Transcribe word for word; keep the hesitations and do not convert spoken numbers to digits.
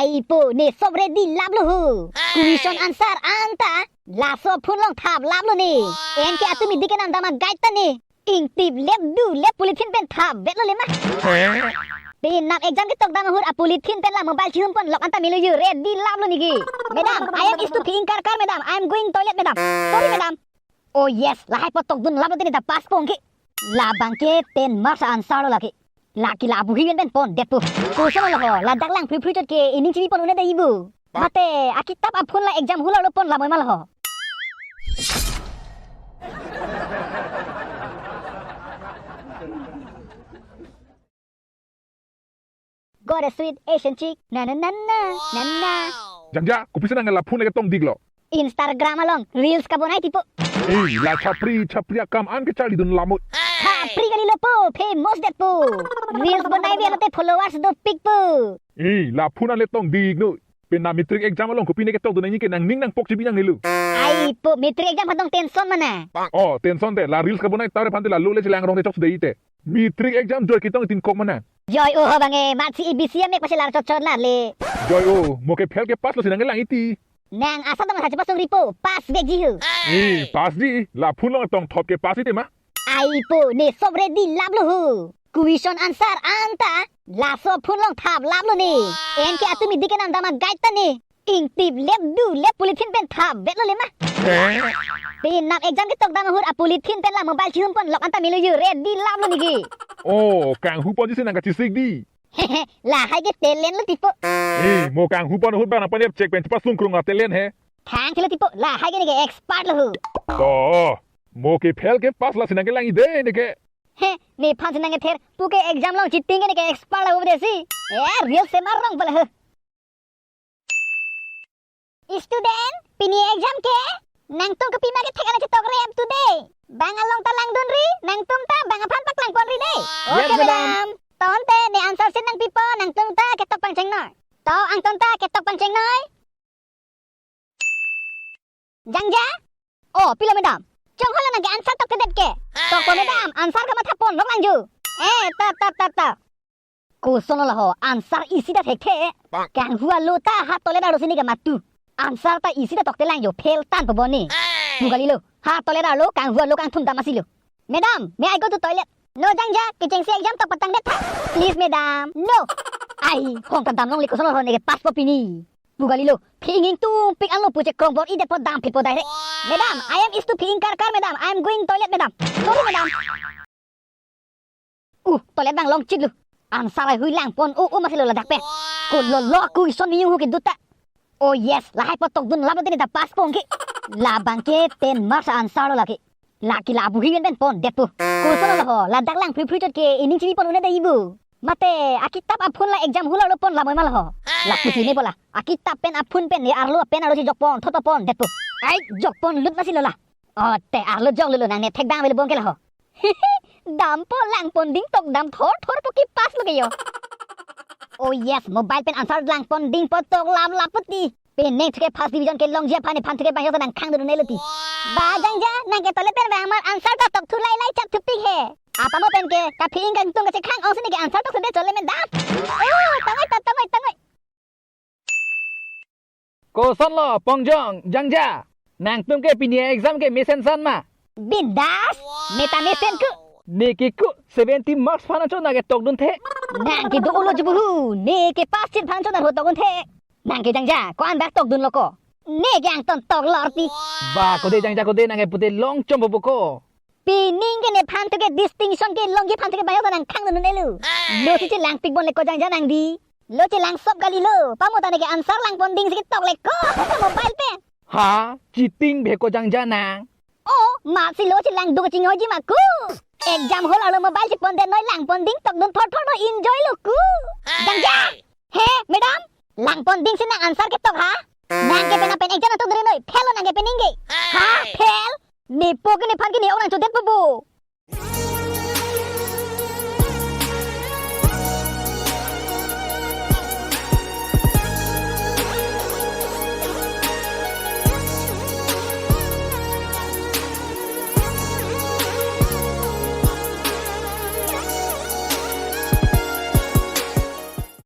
Ipo, ne sob ready laplo ho. Question answer anta laso phone along thap laplo ne. Anke atum idik kenam dam a-guide ta ne. Ingtip lep du lep polythene pen thap vetlo le ma. Penap exam ketok dam ahut a-polythene pen la mobile chihum pon lok anta melo yo, ready laplo neke. Madam, I am istu phi ingkar kar, madam. I am going toilet, madam. Sorry, madam. Oh yes, lahai po tokdun laplo te ne ta pass pong ke. Labang ke ten marks answer lo lake. Lake la abuhi pen pen pon detpo. Question lo ho, ladak lang phrui phrui chot ke ining chibi pon un-e dei bo. Mate, akitap a-phone la exam hall arlo pon lamoi ma lo ho. Got a sweet Asian chick, na na na na, na na. Jangja, kopisi nang la phone le ketong diklo? Instagram along reels kabonai ti po. Eh, la chapri, chapri akam an kecharlidun lamot. Chapri kali lo po, famous detpo. Reels bonai biar te followers dopik po. Eh, la phone le tong dik noi. Penap matric exam along kopi ne ketokdun nangji ke nangning nangpok chibi nangnelo. Ai po, matric exam aphan tong tension mana? Oh, tension te, la reels kabonai tare aphan te la lo le chelang rong te chok dei te. Matric exam joi ketong tin kok mana? Joi o ho bang e, mat si A B C amek pachelar chot chot la le. Joi o, mo ke fail ke pass lo si nang kelang iti. Nang asa tong sa chepasung ri po, pass vekji ho. Eh, pass di, la phone along tong thop ke pass ite ma? Ai po, ne sob ready laplo ho. Question answer anta laso phone along thap laplo ne. Anke atum idik kenam dam a-guide ta ne. Ingtip lep du lep polythene pen thap vetlo le ma. Penap exam ketok dam ahut a-polythene pen la mobile chihum pon lok anta melo yo, ready laplo neke. Oh, kanghu ponji si nang kachisik di. Lahai ke talent lo ti po. Eh, mo kanghu pon ahut bang nang panep check pen chepasung krung a-talent he. Thang thilo ti po, lahai ke neke expert lo ho. To, mo ke fail ke pass la si nang kelang ide neke. He, nephan si nang kether, pu ke exam along cheating ke neke expert lo ho desi. Eh, real se marong pala ho. Student, pini exam ke? Nangtum kopi ma kethek an chetok rap today. Bang along ta langdun ri, nangtum ta bang aphan paklang pon ri dei. Yes, okay, madam. Madam. Tangte ne answer sheet nangpipo, nangtum ta ketok pangchengnoi. To, angtum ta ketok pangchengnoi. Jangja? Oh, pilo madam. Chongholo nang ke answer tokthedet ke. Tokpo madam, answer kamatha pon nok lang ju. Eh, ta, ta, ta, ta. Koson lo ho, answer isi ta thekthe. Kanghu alo ta ha toilet arlo si ne ke matu. Answer ta isi ta tokte lang jo, fail tan po boni. Pu kali lo, ha toilet arlo, kanghu alo kangthum dam asi lo. Madam, may I go to toilet? No Jangja, kechengsi exam tok patang det tha. Please, madam. No. Ai, hong ta dam longle, koson lo ho, ne ke pass po pini. Pu kali lo, phi inging tungpik anlo pu che krong bor-i detpo, dam phit po direct. Madam, I am istu phi ingkar kar, madam. I am going toilet, madam. Sorry, madam. Uh, toilet bang long chit lo. Answer ai hui lang pon, uh, uh, masi lo ladak pen. Ko lo lo ku ison ni hu ke duta. Oh yes, lahai po tokdun laplo te ne ta pass pong ke. Labang ke ten marks answer lo lake. Lake la abuhi pen pen pon detpo. Koson lo ho, ladak lang phrui phrui chot ke ining chibi pon un-e dei bo. Mate, akitap a-phone la exam hall arlo pon lamoi ma lo ho. La pusi ne po la. Akitap pen a-phone pen ne arlo pen arlo si jok pon, thot pon detpo. Ai, jok pon lut masi lo la. Oh, te arlo jok lo lo nang ne thek bang avelo bong ke la ho. Dam po lang pon ding tok dam thor thor po ke pass lo ke yo. Oh yes, mobile pen answer lang pon ding po tok lam laputi. Penang thuke first division kelongji aphan nephan thuke bang yo nang khang dun ne lo ti. Ba Jangja, nang ke toilet pen bang amar answer ta tok thu lai lai chap thupik he. Apa mo pen ke, kaphi ing kangtung kachekhang ong si ne ke answer tokthedet chole madam. Oh, tangoi ta, tangoi, tangoi. Koson lo, Pongjong, Jangja. Nangtum ke pini exam ke mesen san ma? Bindas, meta mesen ku. Ne ke ku seventy marks phan anchot nang ke tokdun the. Nang ke do ulo jubuhu, ne ke pass chit phan anchot nang ho tokdun the. Nang ke Jangja, ko-an dak tokdun lo ko? Ne ke angton tok lor ti. Ba, kode Jangja, kode nang ke pute long chom bobo ko. Pining ke nephan thuke distinction kelongji aphan thuke bang yo nang khang dun ne lo. Lo si chelang pik bon le ko Jangja nang di. Lo chelang sop kali lo. Pamo ta ne ke answer lang pon ding si tok le ko. Mobile pen. Ha, cheating bhe ko Jangja nang. Oh, masi lo chelang duk chinghoiji ma ku. Exam hall arlo mobile chepon det noi lang pon ding tokdun thor thor noi enjoy lo ku. Jangja. He, madam. Lang pon ding si nang answer ketok ha. Nang ke penang pen exam tokdun noi. Fail lo nang ke pening ke. Ha, fail. Nepo ke nephan ke ne-ong nang chodet po bo.